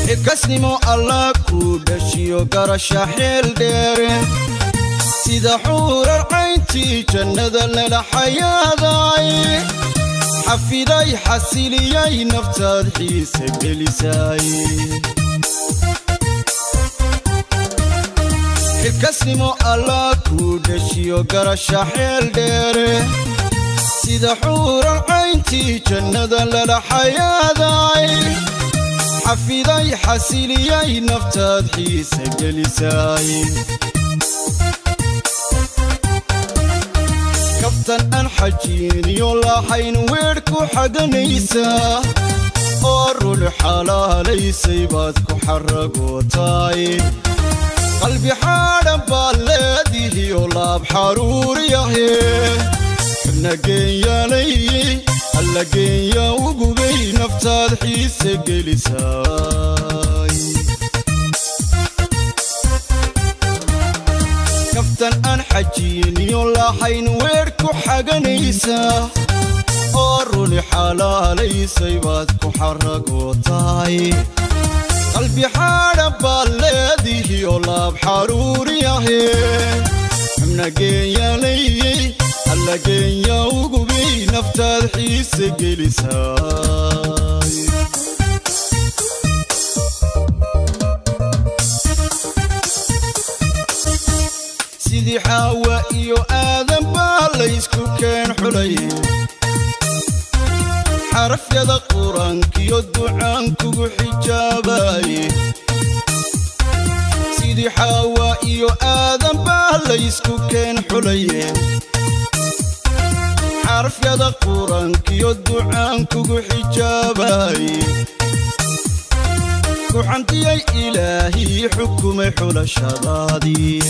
Xilkasnimo Allah kuu dhashiyo garasha xeel dheere, sida xuurar cayntii jannada lala xayaaday. Xafiday xasiliyay naftaad xiise gelisay. Xilkasnimo Allah kuu dhashiyo garasha xeel dheere, sida xuurar cayntii jannada lala xayaaday. Xafiday xasiliyay naftaad xiise gelisay. Kaftan aan xajiiniyo lahayn weedh ku xaganaysaa oo rul xalaalaysay baad ku xaragootaay. Qalbi xaadhan baad leedihiyo laab xaruuriyahe, xubna geenyaalay alla geenya ugubay naftaad xiise gelisay. Kaftan aan xajiiniyo lahayn weedh ku xaganaysaa oo runi xalaalaysay baad ku xaragootaay. Qalbi xaadhan baad leedihiyo laab xaruuriyahe, xubna geenyaalayey alla geenya ugubay naftaad xiise gelisay. Sidii Xaawa iyo Aadan baa laysku keen xulay, xarafyada Qur-aankiyo ducaan kugu xijaabaye. Sidii Xaawa iyo Aadan baa laysku keen xulaye, xarafyada Qur-aankiyo ducaan kugu xijaabaye. Ku xantiyay Ilaahii xukumay xulashadaadii.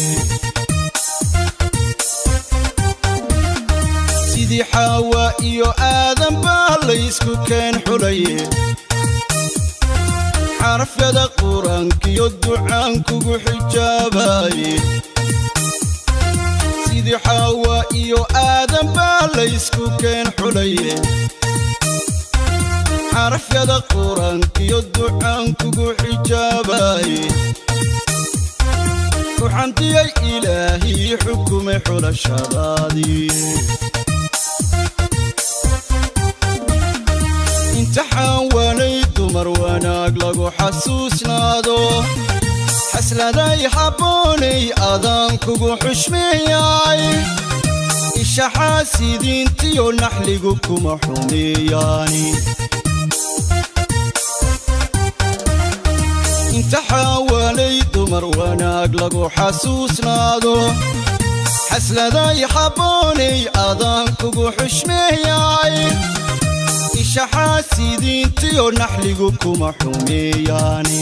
Sidii Xaawa iyo Aadan baa laysku keen xulaye, xarafyada Qur-aankiyo ducaan kugu xijaabaye. Sidii Xaawa iyo Aadan baa laysku keen xulaye, xarafyada Qur-aankiyo ducaan kugu xijaabaye. Ku xantiyay Ilaahii xukumay xulashadaadii. Imtixaan waanay dumar wanaag lagu xasuusnaado, xasladay habboonay adaan kugu xushmeeyay. Isha xaasidiintiyo naxligu kuma xumeeyaani. Imtixaan waanay dumar wanaag lagu xasuusnaado, xasladay habboonay adaan kugu xushmeeyay. Isha xaasidiintiyo naxligu kuma xumeeyaani.